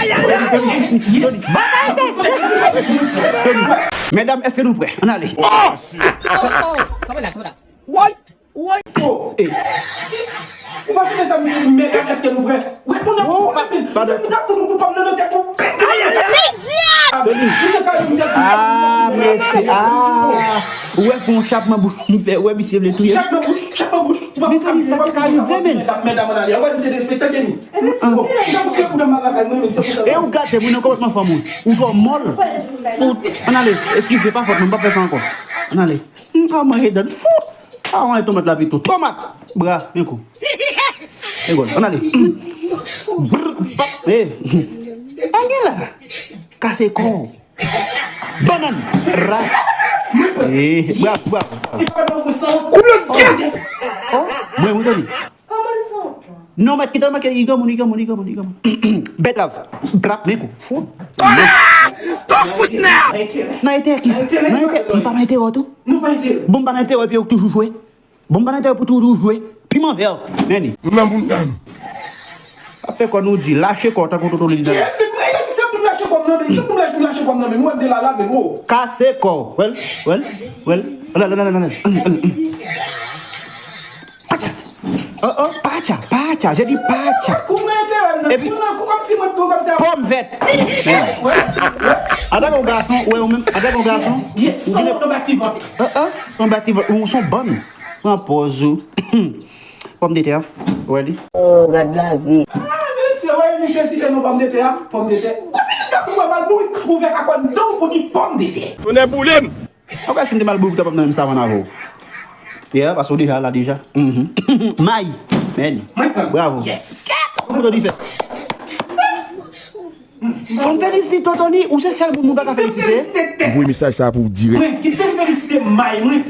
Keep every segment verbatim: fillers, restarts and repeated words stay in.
Tony, Tony, Tony. Medam, èske nou prè? Ann ale. Woy! Woy! Eh. Ou pa tande sa misye di, medam, èske nou prè? Ou pa, padon. Misye ka di misye. Ah, mèsi. Ah. Ou wè pou yon chapman bouch m fè, ou wè misye vle touye m. Chapman bouch, chapman bouch. Men Tony, sa te ka rive, men. Medam, medam, ann ale. Ou wè misye derespekte, Tony. Ah. Bon, e ou gate m, wi, nan konpòtman fanm ou. Ou twò mòl. Fout. Ann ale. Eskize, pa fòt mwen, m p ap fè sa ankò. Ann ale. M pa manje dòt. Fout. Ah, manje tomat la pito. Tomat! Bra, men kou. E gòl. Ann ale. Brr, pap. Eh. Ann gen la. Kase kò w. Bannann. Ra. Eh, bravo, bravo. Koulè dye! Oh, mwen, mwen, Tony. Non, mèt, kite l make, li granmoun, li granmoun, li granmoun, li granmoun. Bètav. Brap, men kou. Fout. Nan enterè. Nan enterè kisa? Nan enterè. M pa nan enterè tou. Bon, m pa nan enterè, epi ou toujou jwe. Bon, m pa nan enterè pou toujou jwe. Piman vè. Men li. Nan bounda m. Ap fè kò nou di, lache kò tankou Toto li di. Kase kò. Wèl, wèl, wèl. Ala, ala, ala, ala. Patcha. Oh, oh, patcha, patcha, je di patcha. Epi, pòm vèt. Antanke yon gason, ou wè ou menm, antanke yon gason, ou gen yon bati vant. Oh, oh, yon bati vant, ou se yon bann. Pran pòz ou. Pòmdetè, ou wè li? Oh, gad lavi. Ah, mesye, wè, misye site non pòmdetè, pòmdetè. Kòm si li gason, wè, mal bouy, ouvè kakòn dan pou di pòmdetè. Tonnè boule m. Ou kwè si m te mal bouy, ou t ap nan menm savann avè w? Yeah, paske w deja la deja. Mhm. May. Men. Mwen pran. Bravo. Yes. Ou konn li fè. Fò m felisite Tony, ou se sèl moun mwen pa ka felisite. Mwen voye mesaj sa pou w dirèk. Mwen, kite m felisite may mwen.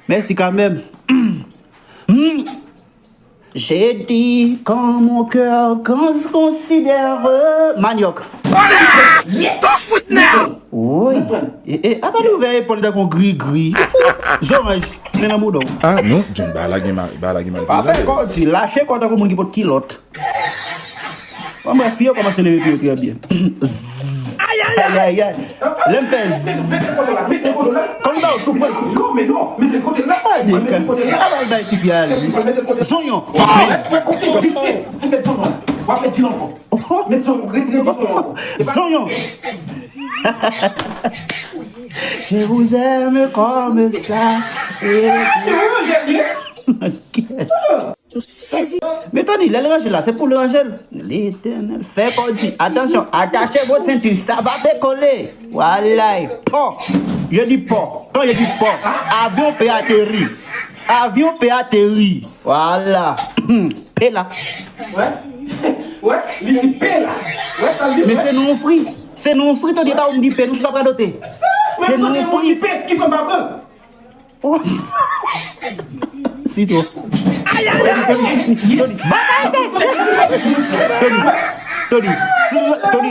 Mèsi kanmenm. Hmm. J'ai dit quand mon cœur, quand je considère, euh, manioc. Yes! Woy. E, e, apa li ouvè epòl li tankou grigri? Zoranj, men nan bouda w. Ah, non, John, bagay la gen mal, bagay la gen mal. Pa fè kò di, lache kò tankou moun ki pot kilòt. Bon, bref, fi yo kòmanse leve pye yo trè byen. Zzz. Ay, ay, ay. Ay, ay, ay. Lè m fè zzz. Mete, mete kote la, mete kote la. Kòm ba w tou pwen. Non, men non, mete kote la. Ay, mete kote la. Ala l bay tifi a ale. Zonyon. Mwen kote yo vise. Fè met zonyon. W ap met di l ankò. Met zonyon, ret, ret di zonyon ankò. Zonyon. Je vous aime comme ça. Te ranje byen. Men Tony, lè l ranje la, se pou l ranje l. Letènèl, fè kò di. Atansyon, attache vos ceintures, ça va décoller. Vwala, pò. Je dis pò. Quand je dis pò, avion peut atterrir. Avion peut atterrir. Vwala. Pe la. Wè. Wè, li di pe la. Wè sa l di. Men se non fri. Se non fri, Tony, pa ou m di pe, nou sou ta radote. Se non fri. Ki fè m pa pran. Oh. Sitwon. Ay, ay, ay. Tony. Tony. Tony. Tony.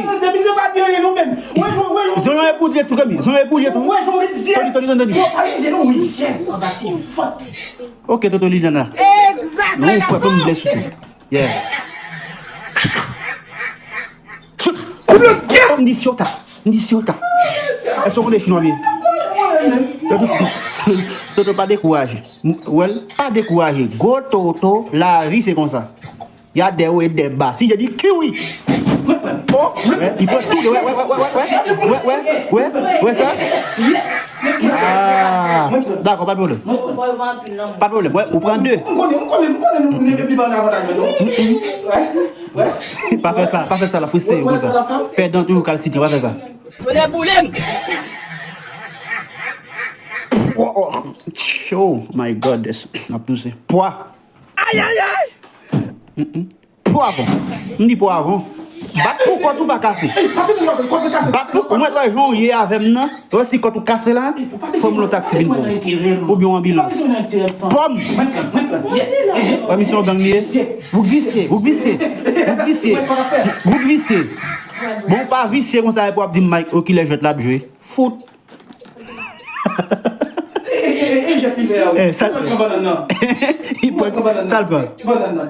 Zonyon e pou l ye tou, Tony. Zonyon e pou l ye tou. Tony, Tony, Tony, Tony. Ok, Toto Liliana. Non, ou fè pou m blès ou tou. Yeah. Kondisyon ta. Kondisyon ta. Èske w konn chinwa byen? Toto, pa dekouraje. Wè l, pa dekouraje. Gwo Toto, lavi se konsa. Y a des hauts et des bas. Si je dis kiwi. Oh, wè, li pran tou de. Wè, wè, wè sa? Ah, dakò, pa de pwoblèm. Pa de pwoblèm. Wè, ou pran de. Pa fè sa, pa fè sa, la fristre yo konsa. Pèdan toujou kalsitran, pa fè sa. Tonnè boule m. Oh, oh. Oh my God, m ap touse. Pwa. Ay, ay, ay. Pwav. M di pwav. Bat pou kòt ou pa kase. Bat pou, ou mèt wè jan w ye avè m nan. Wè si kòt ou kase la, fò m lòt taksi vin pran w. Oubyen yon anbilans. Pòm. Wè misye yon gang li ye. Boug visye, boug visye. Boug visye. Boug visye. Bon, ou pa visye konsa epi w ap di m Mike, oh, kilè jwèt la ap jwe. Fout. E, e, e, e, jès li fè a, wi. Eh, sa l pran. Li pran bannann nan. Li pran, sa l pran. Bannann nan.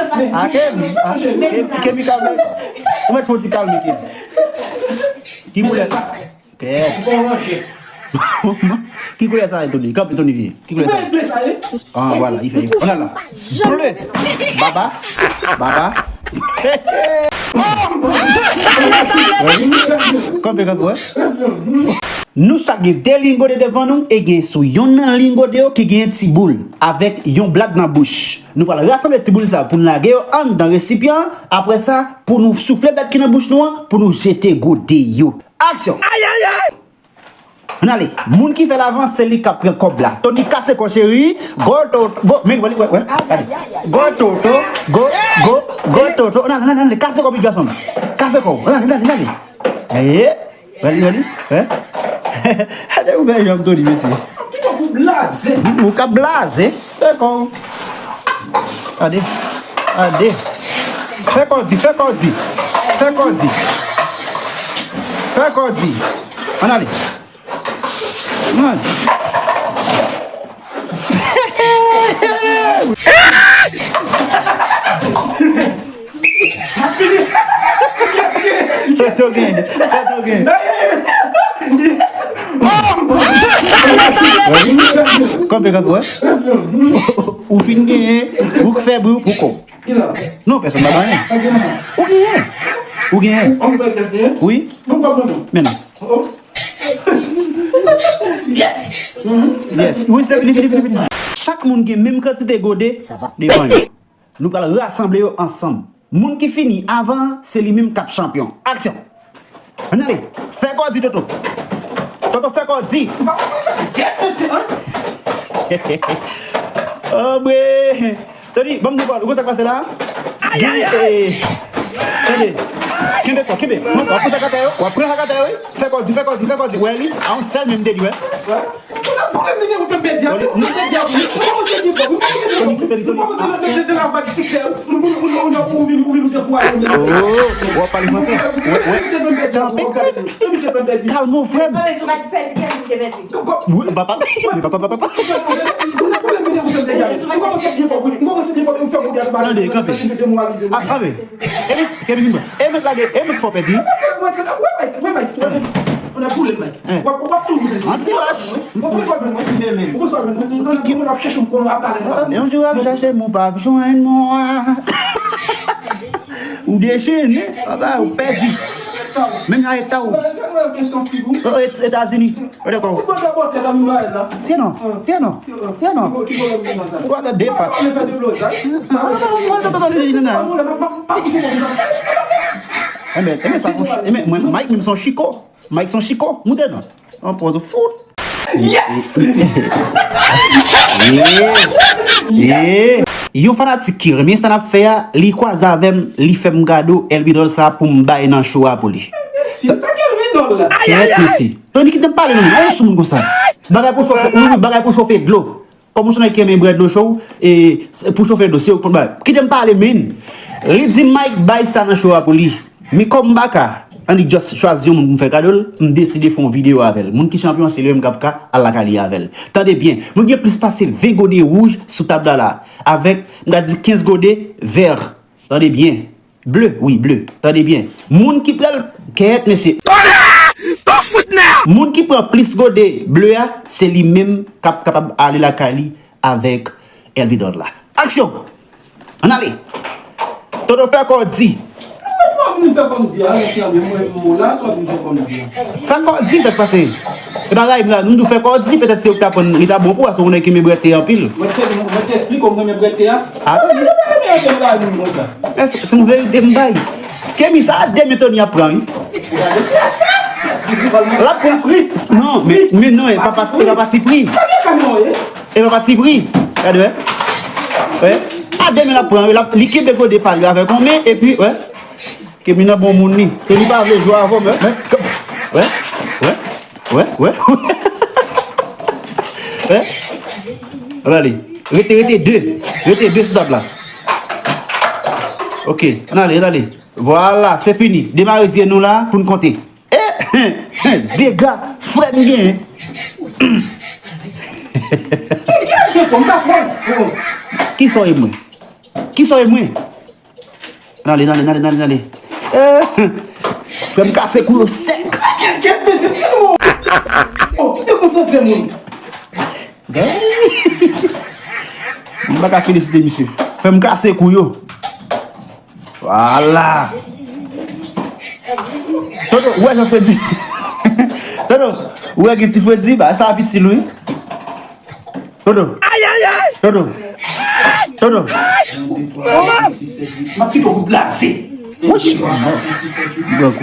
Kemi, an fas. Ah, Kemi, ah, Kemi, Kemi, kalme. Ou mèt fè yon ti kalme, Kemi. Ki koulè? Pèt. Ki koulè sa ye, Tony? Kanpe, Tony, vye. Ki koulè sa ye? Ah, vwala, li fè. Ann al la. Ble. Baba. Baba. Kanpe, kanpe, wè. Nou chak gen de liy gode devan nou e gen sou yonn nan liy gode yo ki gen ti boul avèk yon blad nan bouch. Nou pral rasanble ti boul sa pou n lage yo anndan resipyan an. Apre sa, pou nou soufle blad ki nan bouch nou an, pou nou jete gode yo. Aksyon! Ann ale. Moun ki fè l avan, se li k ap pran kòb la. Tony, kase kò, cheri. Go, Toto, go. Men, wè, wè, wè. Ale. Go, Toto, go, go, go, Toto. Ann ale, ann ale, ann ale. Kase kò, pitit gason. Kase kò. Ann ale, ann ale, ann ale. Eye. Gade, gade. Hein? Gade ou fè janm, Tony, mesye. Ou ka blaze. Ou ka blaze. Dakò. Gade. Gade. Fè kò di, fè kò di. Fè kò di. Fè kò di. Ann ale. Ann ale. Sa tou gen, sa tou gen. Kanpe, kanpe, wè. Ou fin genyen, ou k fè bri pou kò w. Non, pèsonn pa ba anyen. Ou genyen. Ou genyen. Wi. Men non. Yes. Wi, se fini, fini, fini, fini. Chak moun gen menm kantite gode devan yo. Nou pral rasanble yo ansanm. Moun ki fini avan, se li menm k ap chanpyon. Aksyon! Ann ale. Fè kò di, Toto. Toto, fè kò di. Kèt mesye, an. Oh, bwe. Tony, ban m di kò, ou konn sa k pase la? Ay, ay, ay. Tande. Kenbe kò, kenbe. W ap pran sa k atè yo, w ap pran sa k atè yo, wi. Fè kò di, fè kò di, fè kò di. Wè li, a yon sèl men m te di, wè. Ou nan pwoblèm, men ou fè m pèdi a. Ou fè m pèdi a. Ou kòmanse di bon, ou kòmanse di bon. Ou kòmanse nan de, de, de la vag siksè. Ou, ou, ou, ou, ou vin, ou vin, ou dekouraje. Oh, w ap pale fransè? Wè, wè. Kanpe, kanpe. Kalme w, frè m. Papa, papa, papa. Tande, kanpe. Ah, kanpe. E mèt, kenbe vin pran. E mèt lage, e mèt fò pèdi. An ti wach. Yon jou w ap chache m, w pa ap jwenn mwen. Ou dechene, papa, ou pèdi. Menm jan eta ou. O, Et-, Etazini. Ou dakò? Tye non, tye non, tye non. Ou dakò de pat. Enben, enben sa, enben, mwen, Mike, menm son chiko. Mike son chiko, moute non. An pòz fout. Yes! Yeah! Yeah! Yon fanatik ki renmen sa n ap fè a, li kwaze avè m, li fè m kado Elvidol sa pou m bay nan show a pou li. Mèsi, sa k Elvidol la? Kèt mesye. Tony, kite m pale non, men. Ou sou moun konsa. Bagay pou chofe, ou bagay pou chofe dlo. Kòm ou se nèg ki renmen bwè dlo cho, e, se pou chofe dlo, se ou k konn bagay. Kite m pale, men. Li di Mike bay sa nan show a pou li. Men kòm m pa ka, annik just chwazi yon moun pou m fè kado l, m deside fè yon videyo avè l. Moun ki chanpyon an, se li menm k ap ka al lakay li avè l. Tande byen, mwen gen plis pase ven gode wouj sou tab la la, avèk, m ka di, kenz gode vè. Tande byen. Ble, wi, ble. Tande byen. Moun ki pral, kèt, mesye. Moun ki pran plis gode ble a, se li menm k ap kapab ale lakay li avèk Elvidol la. Aksyon! Ann ale! Toto, fè kò di. Mwen pa vin fè kò m di a, mesye, men mwen, mwen la, sa w vin fè kò m di a. Fè kò di, sa k pase? E bagay m la, nou fè kò di, petèt se ou ki ta pran, li ta bon pou ou, paske ou nèg ki renmen bwè te anpil. Mwen te, mwen te esplike w mwen renmen bwè te a. Atann. Mwen pa renmen antre nan lavi m konsa. Men se, se yon verite m bay. Kemi, sa a de men Tony ap pran, wi. L ap pran pri. Non, men, men non, e pa pati, e pa pati pri. E pa pati pri. Gade, wè. Wè. A de men l ap pran, wi. L ap, li kenbe gode pa l yo avèk yon men, epi, wè. Kemi nan bon moun li. Tony pa vle jwe avè w, men, men, wè, wè, wè, wè. Wè. Ann ale. Rete, rete de. Rete de sou tab la. Ok, ann ale, ann ale. Vwala, se fini. Demare zye nou la pou n konte. Eh, dega, frè m genyen. Kisa w ye mwen? Kisa w ye mwen? N ale, n ale, n ale, n ale, n ale. Eh, frè m kase kou yo sèk. Kèt, mesye, ti nou. Oh, dekonsantre moun. M pa ka felisite misye. Frè m kase kou yo. Vwala. Toto, ou wè jan Fredi. Toto, ou wè gen ti Fredi, ba sa piti l wi. Toto. Ay, ay, ay! Toto. Toto. M ap kite w pou blaze. Wouch. Gran kou.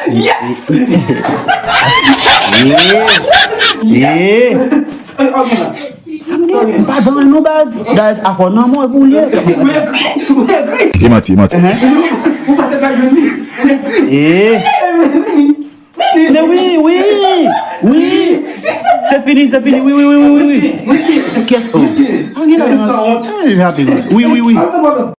Yes! Yeah! Yeah! Sa m gen, m pa dan non baz. Guys, afò nan mwen pou l ye. E manti, e manti. Ou panse ka jwenn li? Eh. Men wi, wi, wi. Se fini, se fini. Wi, wi, wi, wi, wi. Kiyès? Oh. Ann gen la. Wi, wi, wi.